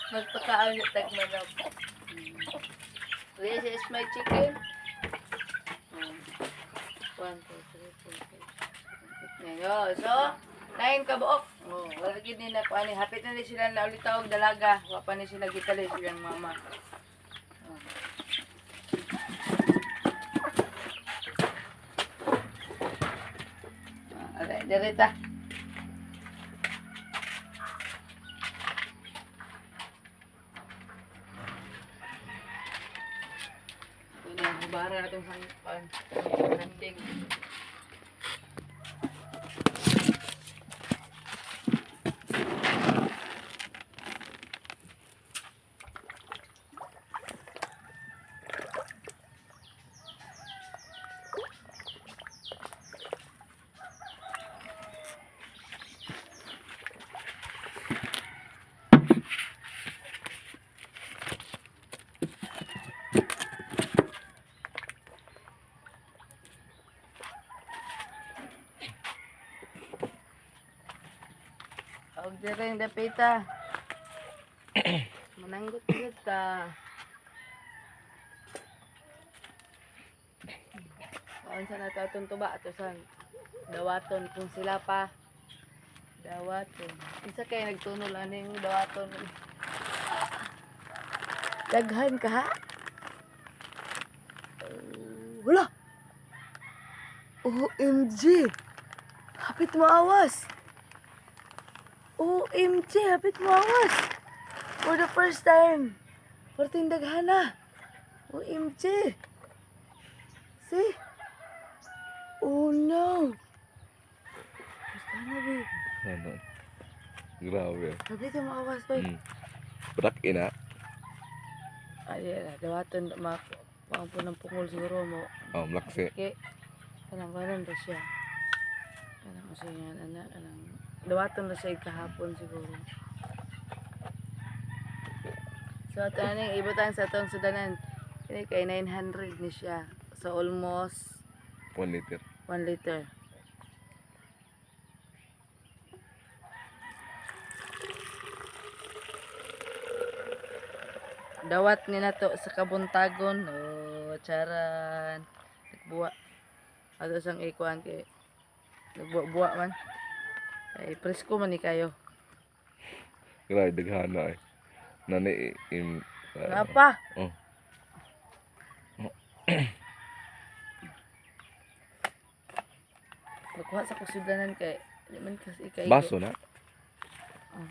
Magpakaon sa tagmanok. This is my chicken. 1, 2, 3, 4, 5, 6, 7, 8, 9. Oh, so, 9 ka buok. Oh, wala gid ni na kuan ni hapit na ni sila na ulit tawag dalaga. Wa pa ni sila gitali silang mama. Oh. Ah, aray, direta. Ito na, hubara natin sa pan. Kanding. Og dire yung dapita. Mananggot gud ta. Kaon sa nato atong tuba ato sa dawaton kung sila pa. Dawaton. Isa kay nagtunol aning dawaton. Daghan ka ha? Oh, wala. OMG. Hapit maawas. OMG, hapit maawas. For the first time. Perting daghana. OMG. See? Oh no. Basta na, babe. Ano? Grabe. Hapit yung maawas, babe. Brak ina. Ay, ay, dawaton ma po ng pungol siguro mo. Oh, mlaksi. Okay. Kanang kanon ba siya? Kanang kasi yan, anak, kanang dawaton na siya kahapon siguro. So, ato na yung ibutan sa atong sudanan. Kini kay 900 ni siya. So, almost 1 liter. 1 liter. Dawat ni nato sa kabuntagon. Oh, charan. Nagbuwa. Ato sang ikuan kay nagbuwa-buwa man. Ay presko man ni kayo. Grabe, daghana eh. Nani im... Napa? Oh. Magkuha sa kusudanan kay di man kasi kay Baso na. Oh.